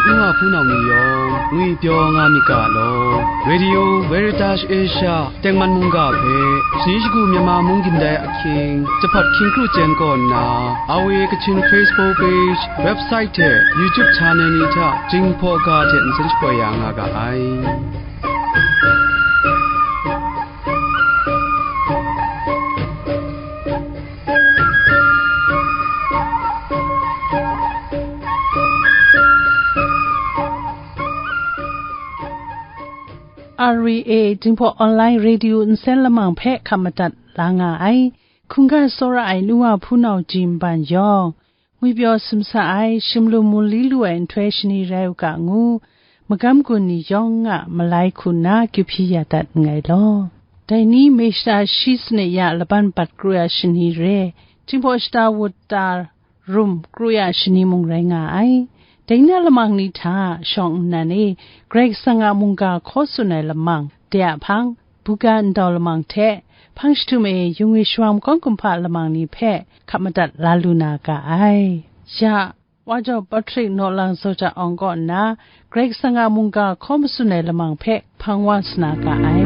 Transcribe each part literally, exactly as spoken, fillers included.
nu wa hpunau ni yawng ngwipyaw nga myit ga law, Radio Veritas Asia tengman mungga hpe shani shagu Myanmar mung gindai ahkying, jahpat hkying kru chyen kaw nna, R V A Kachin Facebook page, website hte YouTube channel ni hta Jinghpaw ga hte nsen shapoi ya nga ga ai. R V A Jinghpaw Online Radio nsen lamang hpe hkap madat la nga ai. Hkungga tsawra ai nu wa hpunau ji nban yawng, ngwipyaw sumsa ai, shimlum mu li lu ai nhtoi shani rai u ga ngu, magam gun ni yawng a malai hku nna kyu hpyi ya dat nngai law. Dai ni May shata shi sanit ya laban bat kru ya shani re, Jinghpaw shata wut ta rum kru ya shani mung rai nga ai. Dai na lamang ni hta shawng nnan e Karai Kasang a mungga hkaw tsun ai lamang de a hpang, buga ndau lamang hte, hpang jahtum e yung e shawang makawng kumhpa lamang ni hpe hkap madat la lu na ga ai. Ya, Wa Jau Patrick Naw Lang Zaw Jat Awng kaw nna, Karai Kasang a mungga hkaw matsun ai lamang hpe hpang wa sa na ga ai.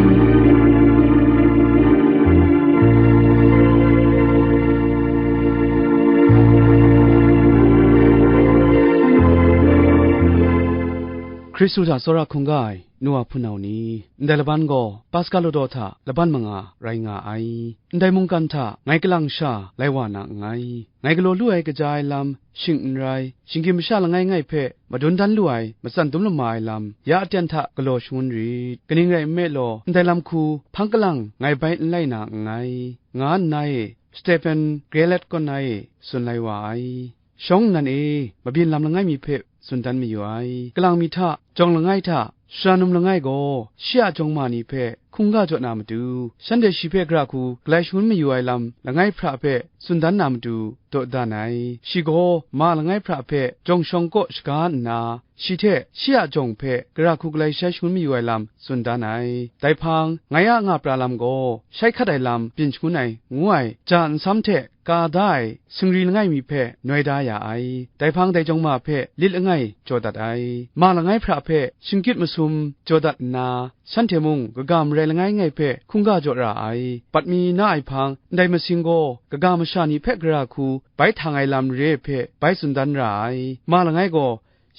Hkristu hta tsawra hkungga ai nu wa hpunau ni, ndai laban gaw Paska ladaw hta laban manga rai nga ai. Ndai mungkan hta ngai kalang sha lai wa na nngai. Ngai galaw lu ai kaja ai lam shing n rai, shinggyim masha langai ngai hpe madun dan lu ai matsan dum lama ai lam ya aten hta galaw shangun rit. Kaning rai nme law, ndai lam hku hpang kalang ngai bai n lai na nngai, nga nna e Stephen Grellet kaw na e tsun lai wa ai. Shawng nnan e mabyin lam langai mi hpe tsun dan mayu ai. Kalang mi hta, jawng langai hta, sara num langai gaw, shi a jawng ma ni hpe hkungga jaw na matu, shanhte shi hpe gara hku galai shangun mayu ai lam langai hpra hpe tsun dan na matu dawdan ai. Shi gaw ma langai hpra hpe jawng shawng kaw shaga nna, shi hte shi a jawng hpe gara hku galai shai shangun mayu ai lam tsun dan ai. Dai hpang, ngai a nga pra lam gaw, shai hkat ai lam byin shangun ai, ngu ai, ja nsam hte ka da ai singri langai mi hpe noi da ya ai. Dai hpang dai jawng ma hpe lit langai jaw dat ai. Ma langai hpra hpe shingkyit masum jaw dat nna, shanhte mung kaga marai langai ngai hpe hkungga jaw ra ai. Bat mi na ai hpang, ndai masing gaw kaga masha ni hpe gara hku bai htang ai lam re ai hpe bai tsun dan ra ai. Ma langai gaw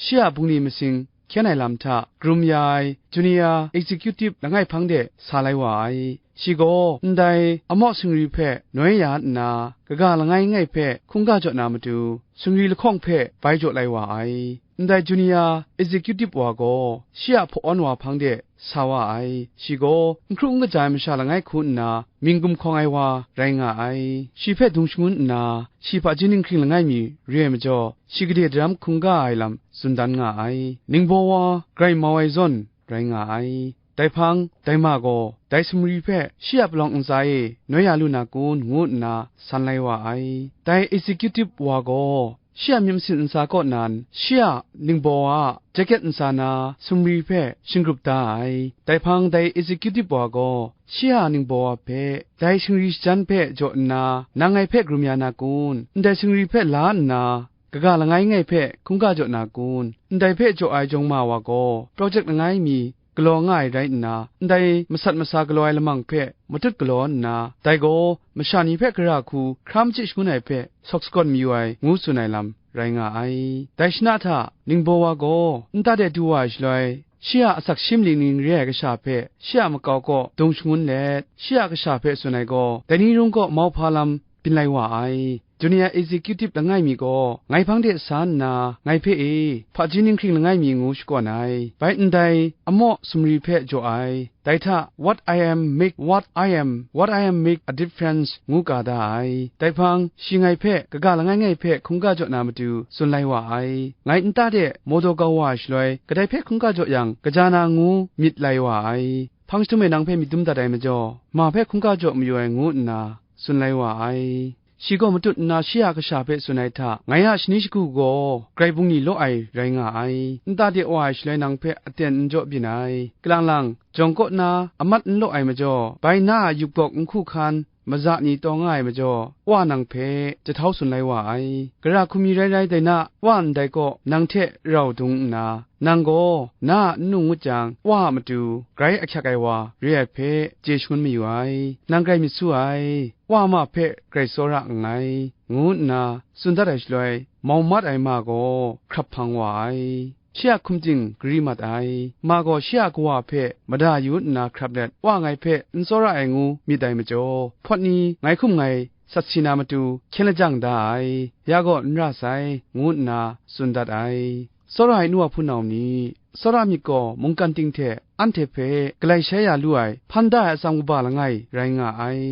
shi a bungli masing hkyen ai lam hta karum ya ai Junior Executive langai hpang de sa lai wa ai. Shi gaw ndai amaw singri hpe noi ya nna, kaga langai ngai hpe hkungga jaw na matu, singri lahkawng hpe bai jaw lai wa ai. Ndai Junior Executive wa gaw shi a hpaw-awn wa hpang de sa wa ai. Shi gaw n hkru n kaja ai masha langai hku nna, mying gumhkawng ai wa rai nga ai. Shi hpe dung shangun nna, shi hpaji ninghkring langai mi re ai majaw, shi gade daram hkungga ai lam tsun dan nga ai. Ningbaw wa grai mau ai zawn rai nga ai. Dai hpang, dai ma gaw dai sumri hpe shi a palawng ntsa e noi ya lu na kun, ngu nna san lai wa ai. Dai executive wa gaw shi a myit masin ntsa kaw nan, shi a ningbaw a jaket ntsa na sumri hpe shinggrup da ai. Dai hpang, dai executive wa gaw shi a ningbaw a hpe, dai shingri shajan hpe jaw nna, nang ngai hpe karum ya na kun? Ndai shingri hpe la nna, kaga langai ngai hpe hkungga jaw na kun? Ndai hpe jaw ai jawng ma wa gaw, project langai mi galaw nga ai rai nna, ndai masat masa galaw ai lamang hpe matut galaw nna, dai gaw masha ni hpe gara hku hkra machyi shangun ai hpe sawk sagawn mayu ai, ngu tsun ai lam rai nga ai. Dai shana hta ningbaw wa gaw nta de du wa ai shaloi, shi a asak shi maling ning re ai kasha hpe shi a makau kaw dung shangun let, shi a kasha hpe tsun ai gaw, dai ni rung kaw mauhpa lam byin lai wa ai. Junior Executive langai mi gaw ngai hpang de sa nna, ngai hpe e, hpaji ninghkring langai mi ngu shakawn ai. Bai ndai amaw sumri hpe jaw ai. Dai hta, "What I am make, what I am, what I am make a difference," ngu ka da ai. Dai hpang, shi ngai hpe kaga langai ngai hpe hkungga jaw na matu tsun lai wa ai. Ngai nta de mawdaw kau wa ai shaloi, kadai hpe hkungga jaw yang, kaja na ngu myit lai wa ai. Hpang jahtum e nang hpe myit dum dat ai majaw, ma hpe hkungga jaw mayu ai, ngu nna tsun lai wa ai. Shi gaw matut nna shi a kasha hpe tsun ai hta, ngai a shani shagu gaw grai bungli law ai rai nga ai. Nta de wa ai shaloi nang hpe aten n jaw byin ai. Kalang lang, jawng kaw na amat n law ai majaw, bai na a yup gawk n hku hkan, maza ni taw nga ai majaw, Wa nang hpe jahtau tsun lai wa ai. Gara hkum mi rai rai dai na, Wa ndai kaw nang hte rau dung nna, nang gaw na a n-nung ngut jang, Wa a matu grai ahkyak ai wa re ai hpe chye shangun mayu ai. Nang grai myit su ai, Wa ma hpe grai tsawra nngai, ngu nna tsun dat ai shaloi, mau mat ai ma gaw hkrap hpang wa ai. Shi a hkum ting gari mat ai. Ma gaw shi a kawa hpe mada yu nna hkrap let, Wa ngai hpe n tsawra ai ngu myit ai majaw, hpawt ni ngai hkum ngai sat si na matu hkyen lajang da ai, ya gaw n ra sai, ngu nna tsun dat ai. Tsawra ai nu a hpunau ni, tsawra myit gaw mungkan ting hte anhte hpe galai shai ya lu ai, hpan da ai atsam kaba langai rai nga ai.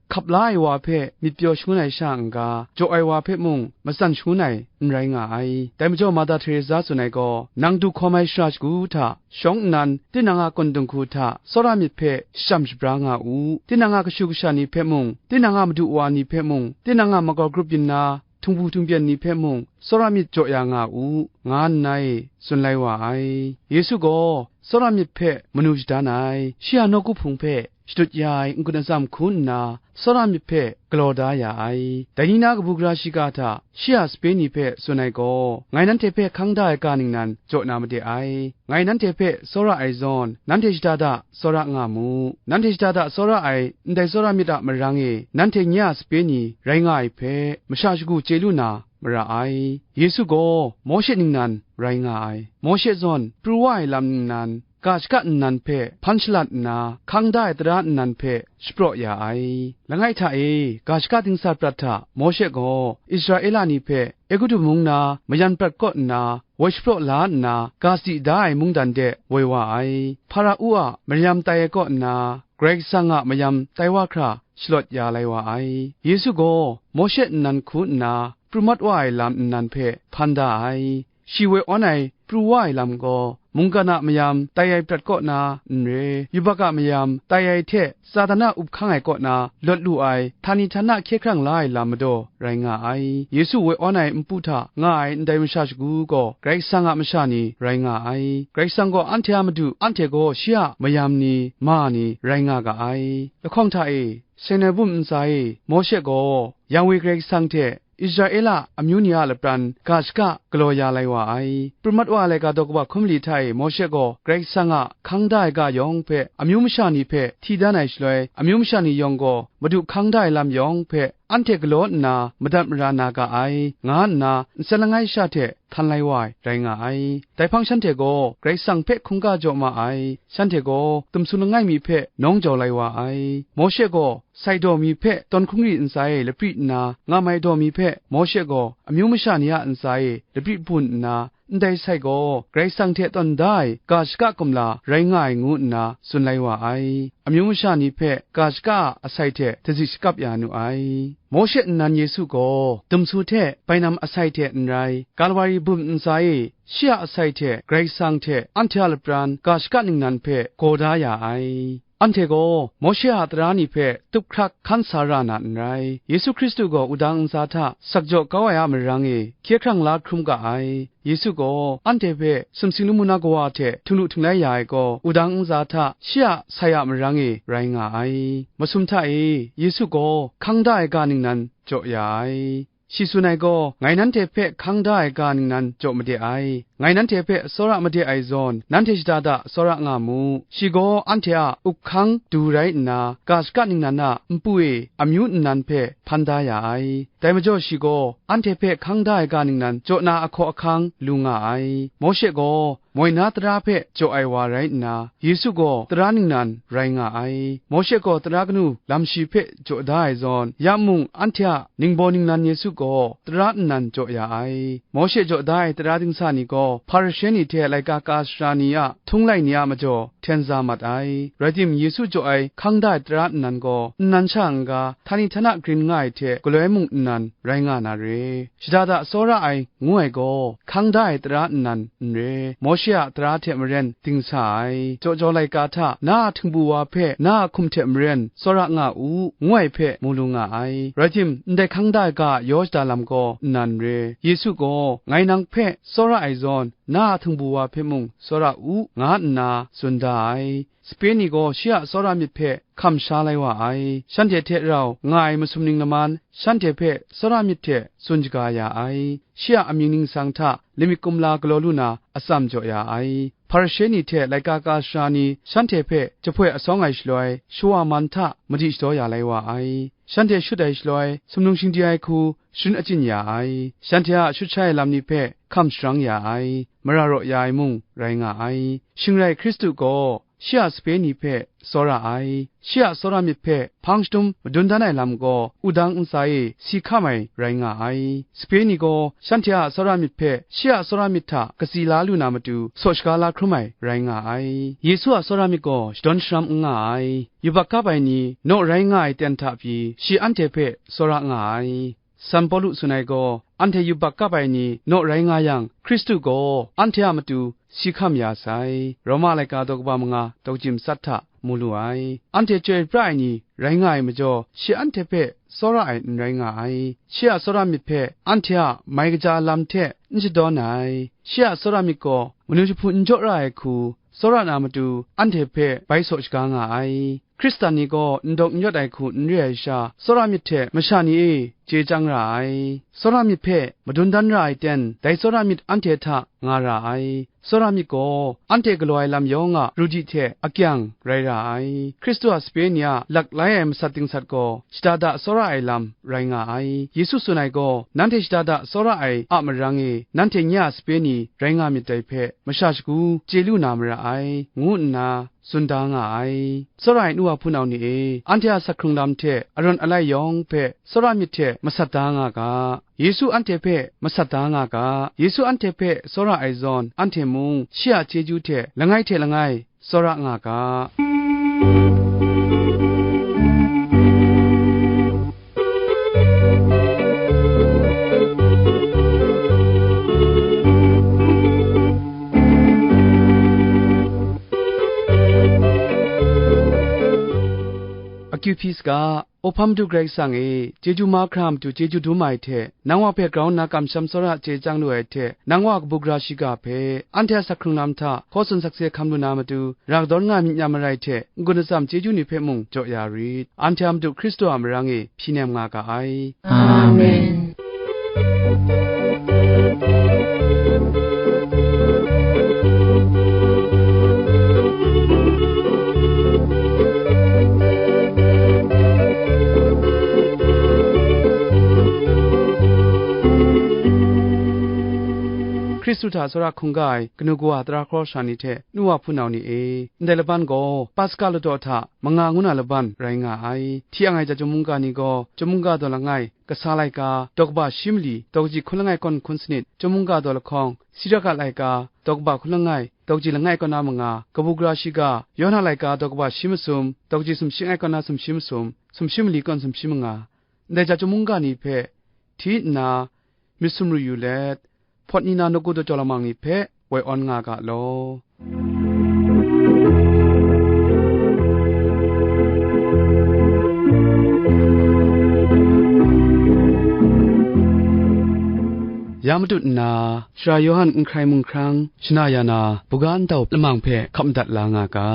Hkap la ai wa hpe myit pyaw shangun ai sha n-ga, jaw ai wa hpe mung matsan shangun ai n rai nga ai. Dai majaw Mada Teresa tsun ai gaw, nang du hkawm ai shara shagu hta shawng nnan, tinang a kun dinghku hta tsawra myit hpe shacham shabra nga u. Tinang a kashu kasha ni hpe mung, tinang a madu wa ni hpe mung, tinang a makau grup yin na htingbu htingbyen ni hpe mung, tsawra myit jaw ya nga u, nga nna e tsun lai wa ai. Yesu gaw tsawra myit hpe manu shadan ai, shi a nawku hpung hpe shadut ya ai n-gun atsam hku nna, tsawra myit hpe galaw da ya ai. Dai ni na kabu gara shiga hta shi a sape ni hpe tsun ai gaw, ngai nanhte hpe hkang da ai ga ningnan jaw na made ai. Ngai nanhte hpe tsawra ai zawn, nanhte shada da tsawra nga mu. Nanhte shada da tsawra ai ndai tsawra myit a marang e, nanhte nye a sape ni rai nga ai hpe, masha shagu chye lu na mara ai. Yesu gaw Mawshe ningnan rai nga ai. Mawshe zawn pru wa ai lam ningnan, ga shaka nnan hpe hpan shalat nna, hkang da ai tara nnan hpe shapraw ya ai. Langai hta e, ga shaka dingsa prat hta Mawshe gaw Israela ni hpe Egutu mung na mayan prat kaw nna woi shapraw la nna, ga sadi da ai mungdan de woi wa ai. Hpara-u a mayam tai ai kaw nna, Karai Kasang a mayam tai wa hkra shalawt ya lai wa ai. Yesu gaw Mawshe nnan hku nna pru mat wa ai lam nnan hpe hpan da ai. Shi woi awn ai pru wa ai lam gaw, mungkan a mayam tai ai prat kaw na n re, yubak a mayam tai ai hte Satan a up hkang ai kaw na lawt lu ai, htani htana hkye hkrang la ai lam madaw rai nga ai. Yesu woi awn ai npu hta nga ai ndai masha shagu gaw Karai Kasang a masha ni rai nga ai. Karai Kasang gaw anhte a Madu, anhte gaw shi a mayam ni, ma ni rai nga ga ai. Lahkawng hta e, Sinai bum ntsa e, Mawshe gaw Yahweh Karai Kasang hte Israela amyu ni a lapran ga shaka galaw ya lai wa ai. Pru mat wa ai laika daw kaba hkum mali hta e Mawshe gaw Karai Kasang a hkang da ai ga yawng hpe amyu masha ni hpe hti dan ai shaloi, amyu masha ni yawng gaw Madu hkang da ai lam yawng hpe anhte galaw nna madat mara na ga ai, nga nna nsen langai sha hte htan lai wa ai rai nga ai. Dai hpang shanhte gaw Karai Kasang hpe hkungga jaw ma ai. Shanhte gaw dumsu langai mi hpe nawng jau lai wa ai. Mawshe gaw sai daw mi hpe tawn hkungri ntsa e lapri nna, nga mai daw mi hpe Mawshe gaw amyu masha ni a ntsa e lapri bun nna, ndai sai gaw Karai Kasang hte tawn da ai ga shaka kumla rai nga ai ngu nna tsun lai wa ai. Amyu masha ni hpe ga shaka a asai hte dazik shakap ya nu ai. Mawshe nnan Yesu gaw dumsu hte bainam asai hte n rai, Kalwari bum ntsa e shi a asai hte Karai Kasang hte anhte a lapran ga shaka ningnan hpe gaw da ya ai. Anhte gaw Mawshe a tara ni hpe tup hkrak hkan sa ra na n rai. Yesu Hkristu gaw wudang ntsa hta sakjaw kau ai a marang e hkye hkrang la hkrum ga ai. Yesu gaw anhte hpe sumsing lamu na kawa hte htinglu htinglai ya ai gaw, wudang ntsa hta shi a sai a marang e rai nga ai. Masum hta e, Yesu gaw hkang da ai ga ningnan jaw ya ai. Shi tsun ai gaw, ngai nanhte hpe hkang da ai ga ningnan jaw made ai. Ngai nanhte hpe tsawra made ai zawn, nanhte shada da tsawra nga mu. Shi gaw anhte a up hkang du rai nna, ga shaka ningnan a npu e amyu nnan hpe hpan da ya ai. Dai majaw shi gaw anhte hpe hkang da ai ga ningnan jaw na ahkaw ahkang lu nga ai. Mawshe gaw moi na tara hpe jaw ai wa rai nna, Yesu gaw tara ningnan rai nga ai. Mawshe gaw tara kanu lam shi hpe jaw da ai zawn, ya mung anhte a ningbaw ningnan Yesu gaw tara nnan jaw ya ai. Mawshe jaw da ai tara dingsa ni gaw Hparishe ni hte laika ka sara ni a htunglai ni a majaw hten za mat ai. Rai tim, Yesu jaw ai hkang da ai tara nnan gaw nnan sha n-ga, htani htana grin nga ai hte galoi mung nnan rai nga na re. Shada da tsawra ai ngu ai gaw, hkang da ai tara nnan n re, Mawshe a tara hte maren dingsa ai, jaw jaw laika hta na a htingbu wa hpe na a hkum hte maren tsawra nga u, ngu ai hpe mu lu nga ai. Rai tim, ndai hkang da ai ga a yaw shada lam gaw nnan re. Yesu gaw, ngai nang hpe tsawra ai zawn, na a htingbu wa hpe mung tsawra u, nga nna tsun da ai. sape ni gaw shi a tsawra myit hpe hkam sha lai wa ai. Shanhte hte rau nga ai masum ning laman, shanhte hpe tsawra myit hte tsun shaga ya ai. Shi a amying ningsang hta limit kumla galaw lu na atsam jaw ya ai. Hparishe ni hte laika ka sara ni shanhte hpe jahpoi asawng ai shaloi, shawa man hta madi shadaw ya lai wa ai. Shanhte shut ai shaloi, sumnung shingdi ai hku sharin achyin ya ai. Shanhte a shut shai ai lam ni hpe hkam sharang ya ai, mara raw ya ai mung rai nga ai. Shing rai Hkristu gaw shi a sape ni hpe tsawra ai. Shi a tsawra myit hpe hpang shadum madun dan ai lam gaw, wudang ntsa e si hkam ai rai nga ai. Sape ni gaw shanhte a tsawra myit hpe shi a tsawra myit hta katsi la lu na matu, saw shaga la hkrum ai rai nga ai. Yesu a tsawra myit gaw shadawn sharam n nga ai. Yubak kap ai ni naw rai nga ai ten hta pyi, shi anhte hpe tsawra nga ai. San Pawlu tsun ai gaw, anhte yubak kap ai ni naw rai nga yang, Hkristu gaw anhte a matu si hkam ya sai. Roma laika daw kaba manga, daw kachyi matsat hta mu lu ai. Anhte chyoi pra ai ni rai nga ai majaw, shi anhte hpe tsawra ai n rai nga ai. Shi a tsawra myit hpe anhte a mai kaja lam hte n shadawn ai. Shi a tsawra myit gaw manu jahpu n jaw ra ai hku, tsawra na matu anhte hpe bai saw shaga nga ai. Hkristan ni gaw n dawk n yawt ai hku n re ai sha, tsawra myit hte masha ni e chye chyang ra ai. Tsawra myit hpe madun dan ra ai ten, dai tsawra myit anhte hta nga ra ai. Tsawra myit gaw anhte galaw ai lam yawng a rudi hte akyang rai ra ai. Hkristu a sape ni a lak lai ai masat dingsat gaw shada da tsawra ai lam rai nga ai. Yesu tsun ai gaw, nanhte shada da tsawra ai a marang e, nanhte nye a sape ni rai nga myit dai hpe, masha shagu chye lu na mara ai, ngu nna tsun da nga ai. Tsawra ai nu wa hpunau ni e, anhte a asak hkrung lam hte arawn alai yawng hpe tsawra myit hte masat da nga ga. Yesu anhte hpe masat da nga ga. Yesu anhte hpe tsawra ai zawn, anhte mung shi a chyeju hte langai hte langai tsawra nga ga. Akyu hpyi saga, Opa Madu Karai Kasang e, chyeju mahkra matu chyeju dum ai hte, nang wa hpe grau nna kamsham tsawra chye chyang lu ai hte, nang wa kabu gara shiga hpe, anhte a asak hkrung lam hta hkaw tsun sakse hkam lu na matu, ra kadawn nga myit n-yam marai hte, n-gun atsam chyeju ni hpe mung jaw ya rit. Anhte a Madu Hkristu a marang e hpyi nem nga ga ai. Amen. Hkristu hta tsawra hkungga ai kanu kawa tara hkraw sara ni hte nu wa hpunau ni e, ndai laban gaw Paska ladaw hta manga ngu na laban rai nga ai. Hti ang ai chyum mungga ni gaw, chyum mungga daw langai, kasa laika, daw kaba shi mali, daw kaji hkun langai kawn hkun sanit, chyum mungga daw lahkawng, Siraka laika, daw kaba hkun langai, daw kaji langai kawn na manga, kabu gara shiga, Yawhan laika, daw kaba shi masum, daw kaji sumshi langai kawn na sumshi masum, sumshi mali kawn sumshi manga, ndai chyum mungga ni hpe hti nna myit sumru yu let, hpawt ni na nawku daw jaw lamang ni hpe woi awn nga ga law. Ya matut nna, Sara Yawhan n hkrai mung hkrang, shana ya na, buga ndau lamang hpe hkap madat la nga ga.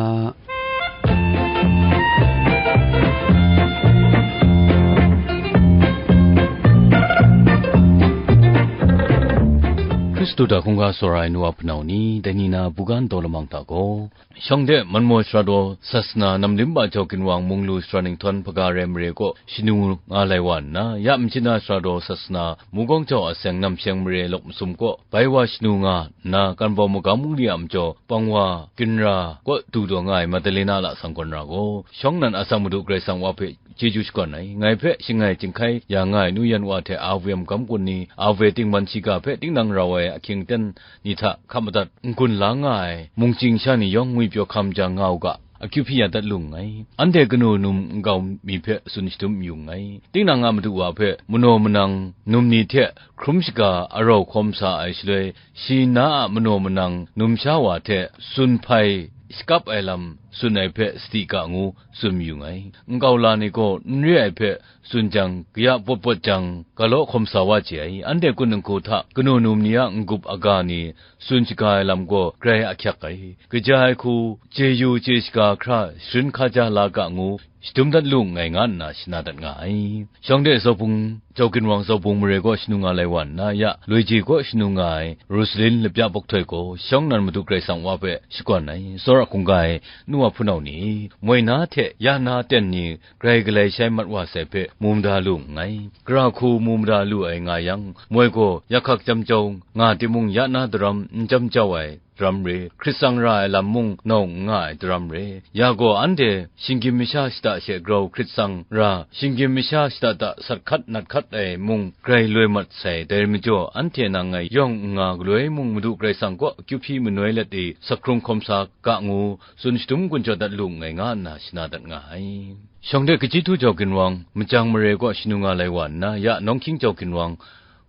Hkristu hta hkungga tsawra ai nu wa hpunau ni, dai ni na buga ndau lamang hta gaw, shawng de Manmaw Sara Daw Sasana Namlim Ba Jau Ginwang Munglu Sara Ninghtawn Hpaga Re Mare kaw shanu nga lai wa nna, ya Machyin Na Sara Daw Sasana Mugawng Jau Aseng Namsheng Mare Lawk Masum kaw bai wa shanu nga nna, Kanbawng Magam Wunli a majaw pang wa Ginra kaw du taw nga ai Madalena lasang kawn ra gaw, shawng nnan asak Madu Karai Kasang wa hpe chyeju shakawn ai, ngai hpe shangai chyinghkai ya nga ai nu yan wa hte Awe a magam kun ni, Awe tingman shiga hpe tinang rau ai ahkying aten ni hta hkap madat n-gun la nga ai mungchying sha ni yawng ngwipyaw hkam jang nga u ga, akyu hpyi ya dat lu nngai. Anhte kanu num nkau mi hpe tsun shadum yu nngai. Tinang a Madu wa hpe manaw manang num ni hte hkrum shaga arau hkawm sa ai shaloi, shi na a manaw manang numsha wa hte tsun hpai shakap ai lam tsun ai hpe sadi ga ngu tsun mayu nngai. Nkau la ni gaw n re ai hpe tsun jang, kaya pawt pawt jang, galaw hkawm sa wa chye ai. Anhte kun nhku hta kanu num ni a n-gup aga ni tsun shaga ai lam gaw grai ahkyak ai. Kaja ai hku, chyeju chye shaga hkra sharin hkaja la ga ngu, shadum dat lu nngai nga nna shana dat nga ai. Shawng de Zaubung, Jau Ginwang Zaubung mare kaw shanu nga lai wa nna, ya Loije kaw shanu nga ai Rosalin Lapya Bawk Htoi gaw shawng nan Madu Karai Kasang wa hpe shakawn ai, tsawra hkungga ai nu wa hpunau ni, moi na hte ya na ten ni grai galai shai mat wa sai hpe mu mada lu nngai. Gara hku mu mada lu ai nga yang, moi gaw ya hkak chyam jau nga timung, ya na daram n chyam jau ai daram re, hkrit tsang ra ai lam mung nawng n nga ai daram re. Ya gaw anhte shinggyim masha shada she grau hkrit tsang ra, shinggyim masha shada da sat hkat nat hkat ai mung grai loi mat sai. Dai majaw, anhte nang ngai yawng n nga galoi mung, Madu Karai Kasang kaw akyu hpyi manoi let i, sak hkrung hkawm sa ga ngu, tsun shadum gun jaw dat lu nngai nga nna shana dat nga ai. Shawng de Kachyi Htu Jau Ginwang, Majang mare kaw shanu nga lai wa nna, ya Nawng Hkying Jau Ginwang,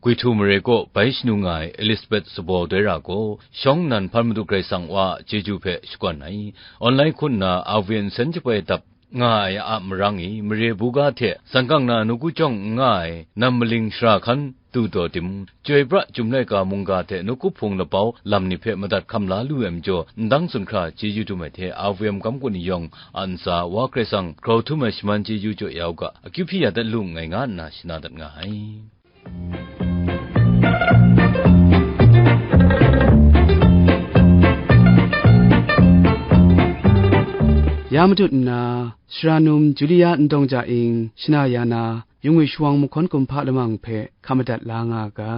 Gwi Htu mare kaw bai shanu nga ai Elizabeth Sabaw Doi Ra gaw, shawng nan hpan Madu Karai Kasang wa a chyeju hpe shakawn ai. Online hku nna R V N nsen jahpoi dap nga ai a marang i, mare buga hte zangkang na nawku jawng n nga ai nam maling shara hkan du taw tim, Chyoi Pra Chyum Laika mungga hte nawku hpung labau lam ni hpe madat hkam la lu ai majaw, ndang tsun hkra chyeju dum ai hte R V M gam kaw ni yawng a ntsa Wa Karai Kasang grau htum ai shaman chyeju jaw ya u ga, akyu hpyi ya dat lu nngai nga nna shana dat nga ai. Ya matut nna, Sara num Julia Ndawng Ja Ing shana ya na, yungwi shawang mahkawn kumhpa lamang hpe hkap madat la nga ga.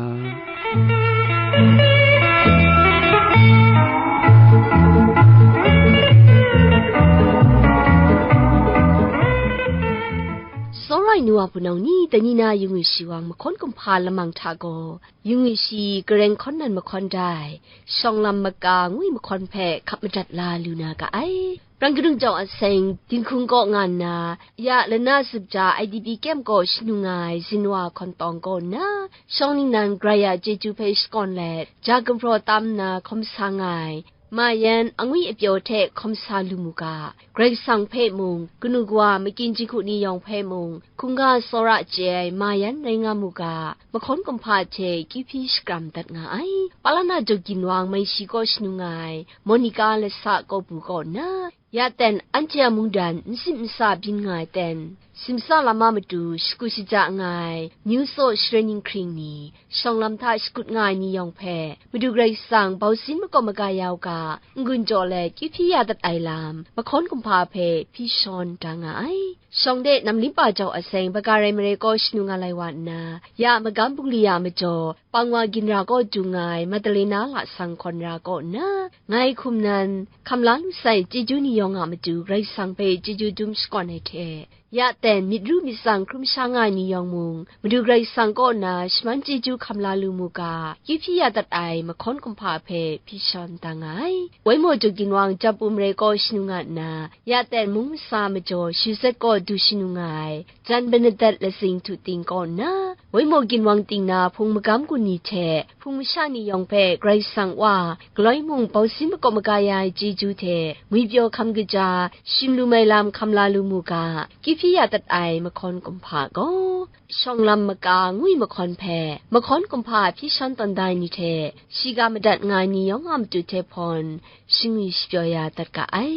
Tsawra ai nu wa hpunau ni, dai ni na yungwi shawang mahkawn kumhpa lamang hta gaw, yungwi shi gareng hkawn nan mahkawn dai, shawng lam maka ngwi mahkawn hpe hkap madat la lu na ga ai. Prang kadung jau a seng, dinghkung kaw nga nna, ya lana zup ja I D P camp kaw shanu nga ai Zinwa hkawn tawng kaw nna, shawng ningnan Karai a chyeju hpe shakawn let, ja gumhpraw tam nna hkawm sa nga ai, Mayan angwi apyaw hte hkawm sa lu mu ga, Karai Kasang hpe mung, kanu kawa makyin jinghku ni yawng hpe mung, hkungga tsawra chye ai Mayan rai nga mu ga, mahkawn kumhpa hte kyu hpyi shakram dat nga ai. Palana Jau Ginwang mai shi kaw shanu nga ai, Monica Lasa Kawbu kaw nna, ya ten anhte a mungdan n sit n sa byin nga ai ten, simsa lama matu shakut shaja nga ai, myu tsaw sharen ninghkring ni, shawng lam hta shakut nga ai ni yawng hpe, Madu Karai Kasang bausin makawp maga ya u ga, n-gun jaw let kyu hpyi ya dat ai lam, mahkawn kumhpa hpe hpyi shawn da nga ai. Shawng de Namlimpa Jau a seng, Bagarai mare kaw shanu nga lai wa nna, ya magam bungli ya majaw, Pangwa Ginra kaw dung nga ai Madalena Lasang Hkawn Ra kaw nna, ngai hkum nan, hkam la lu sai chyeju ni yawng a matu Karai Kasang hpe chyeju dum shakawn ai hte, ya ten myit ru myit tsang hkrum sha nga ai ni yawng mung, Madu Karai Kasang kaw na shaman chyeju hkam la lu mu ga, kyu hpyi ya dat ai mahkawn kumhpa hpe hpyi shawn da nga ai. Waimaw Jau Ginwang Japu mare kaw shanu nga nna, ya ten mung masa majaw Shuzet kaw du shanu nga ai, Jan Benedet Lasing Htu Ting kaw nna, Waimaw Ginwang ting na hpung magam gun ni hte hpung masha ni yawng hpe Karai Kasang Wa, galoi mung bausin makawp maga ya ai chyeju hte ngwipyaw hkam kaja, shim lu mai lam hkam la lu mu ga, kyu hpyi ya dat ai mahkawn kumhpa gaw, shawng lam maka ngwi mahkawn hpe, mahkawn kumhpa hpyi shawn tawn da ai ni hte, shiga madat nga ai ni yawng a matu hte hpawn, shingwi shapyaw ya dat ga ai.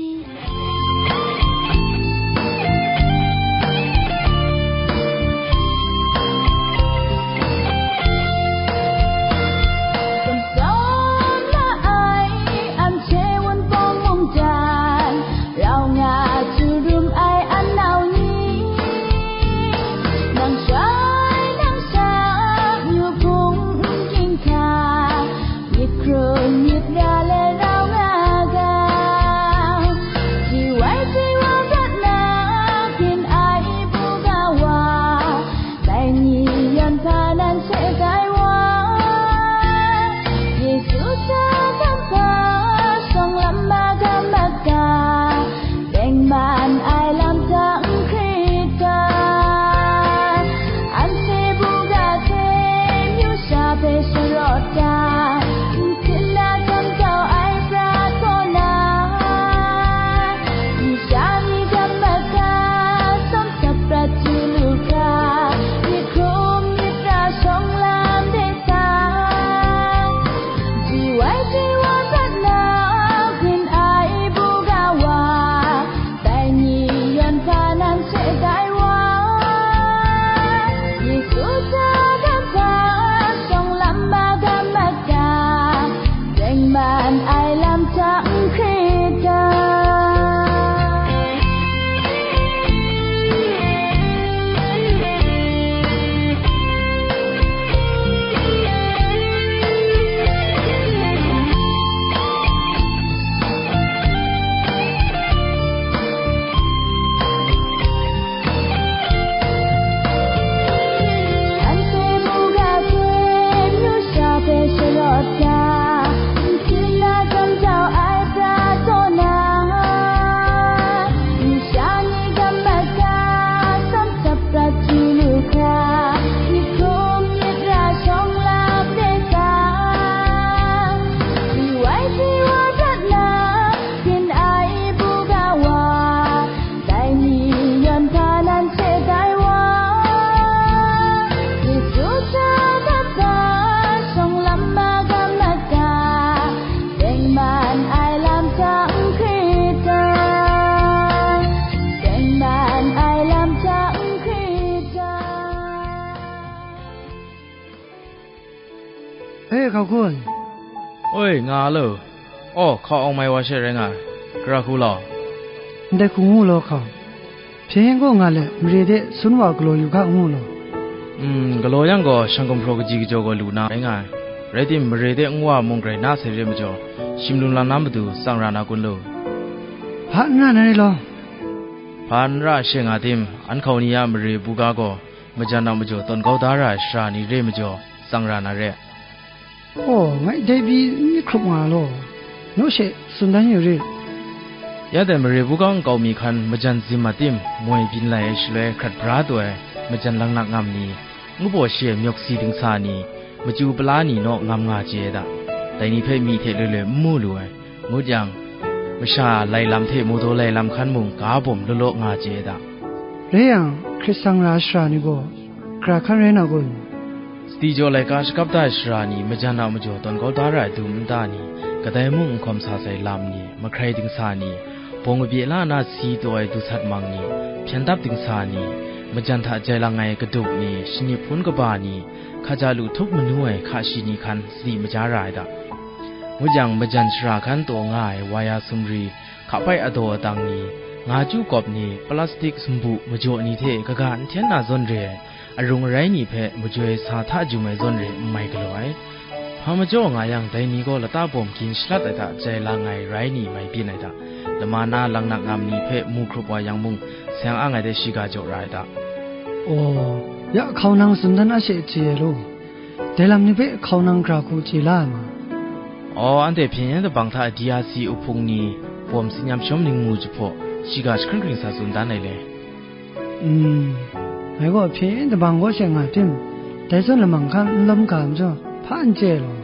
Khamsawng la ai, anhte Wunpawng mungdan, rau nga chyu rum ai anau ni, nang shai nang sa, yu hpung n ging hta, myit hkrun myit ra le rau nga ga, si Hkau kun? Oi, nga lo. Aw, hkau awng mai wa she rai nga ai. Gara hku law? Ndai hku ngu law hkau. Hpyen gaw nga let, mare de sun wa galaw yu ga ngu law? Mm, galaw yang gaw, shang gumhpraw kaji kajaw gaw lu na rai nga ai. Rai tim, mare de nwa mung grai na sai re majaw, shim lung lang na matu tsang ra na kun lu? Hpa n ra na re law? Hpa n ra she nga tim, an hkau ni a mare buga gaw, majan a majaw tawn kau da ra ai shara ni re majaw, tsang ra na re. Aw, ngai dai pyi n myit hkrup nga law, naw she tsun dan yu rit. Ya dai mare buga nkau mi hkan majan zim a tim, moi byin lai ai shaloi hkrat bra taw ai, majan langnak ngam ni, ngu baw shi ai myawk si dingsa ni, machyu pala ni naw ngam nga chye ai da. Dai ni hpe myi hte loi loi n mu lu ai, ngut yang, masha lai lam hte mawdaw lai lam hkan mung ga bawm law law nga chye ai da. Rai yang, hkrit sang ra ai shara ni gaw, gara hkan rai na kun? Sadi jaw laika shakap da ai shara ni majan a majaw tawn kau da ra ai dum nta ni, kadai mung n hkawm sa sai lam ni, mahkrai dingsa ni, bawng kabye la na si taw ai dusat mang ni, hpyen dap dingsa ni, majan hta jai lang ai kaduk ni, shanip hpun kaba ni, hkaja lu htup manu ai hka shi ni hkan sadi maja ra ai da. Ngut yang, majan shara hkan taw nga ai waya sumri, hkapai adaw adang ni, nga chyu kawp ni, plastik sumbu majaw ni hte kaga n hten na zawn re ai, arung arai ni hpe majoi sa hta jum ai zawn re n mai galaw ai. Hpa majaw nga yang, dai ni gaw lata bawm gin shalat ai hta jai lang ai rai ni mai byin ai hta, lama na langnak ngam ni hpe mu hkrup wa yang mung, seng ang ai de shiga jaw ra ai hta. Aw, ya hkau nang tsun dan a she chye ai law? Dai lam ni hpe hkau nang gara hku chye la ai ma? Aw, anhte hpyen yen dabang hta D R C uhpung ni bawm si nyam shawm ning mu jahpaw, shiga jahkring hkring sa tsun dan ai le? Mm, ngai gaw hpyen yen dabang kaw she nga tim, dai zawn lamang hkan n lawm ga majaw, hpa n chye law?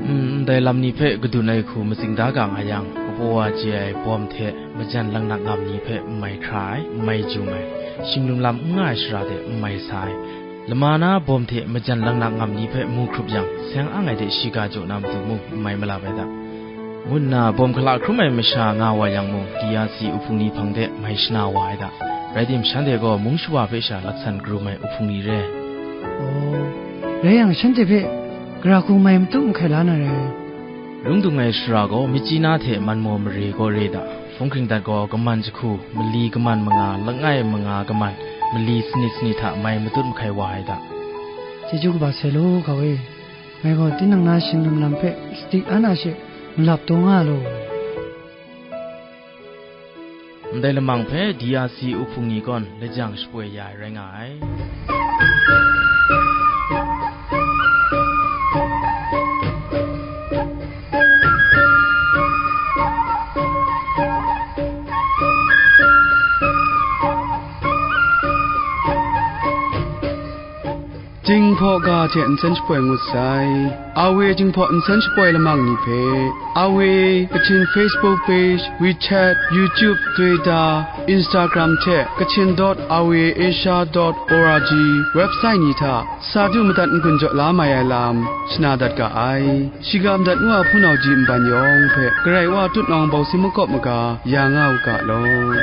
Mm, ndai lam ni hpe kadun ai hku matsing da ga nga yang, kapaw wa chye ai bawm hte majan langnak ngam ni hpe n mai hkra ai, n mai jum ai, shim lung lam n nga ai shara de n mai sa ai, lama na bawm hte majan langnak ngam ni hpe mu hkrup yang, seng ang ai de shiga jaw na matu mung n mai malap ai da, ngu nna bawm hkala hkrum ai masha nga wa yang mung, D R C uhpung ni hpang de mai shana wa ai da. Rai tim, shanhte gaw mung shawa hpe sha laksan karum ai uhpung ni re. Aw, rai yang, shanhte hpe gara hku mai matut mahkai la na rai. Lung dung ai shara gaw, Myitkyina hte Manmaw mare gaw re da. Hpung hkring dat gaw, kaman jahku, mali kaman manga, langai manga kaman, mali sanit sanit hta mai matut mahkai wa ai da. Chyeju kaba sai law, hkau e. Ngai gaw tinang na shing lung lam hpe sadi an a she malap taw nga law. Ndai lamang hpe D R C uhpung ni gaw lajang shapoi ya ai rai nga ai. Jinghpaw ga hte nsen shapoi ngut sai. Awe Jinghpaw nsen shapoi lamang ni hpe, Awe Kachin Facebook page, WeChat, YouTube, Twitter, Instagram hte Kachin dot awe asia dot org website ni hta sa du madat n-gun jaw la mai ai lam shana dat ga ai. Shiga madat ngu a hpunau ji nban yawng hpe Karai Wa tut nawng bawsi makawp maga ya nga u ga law.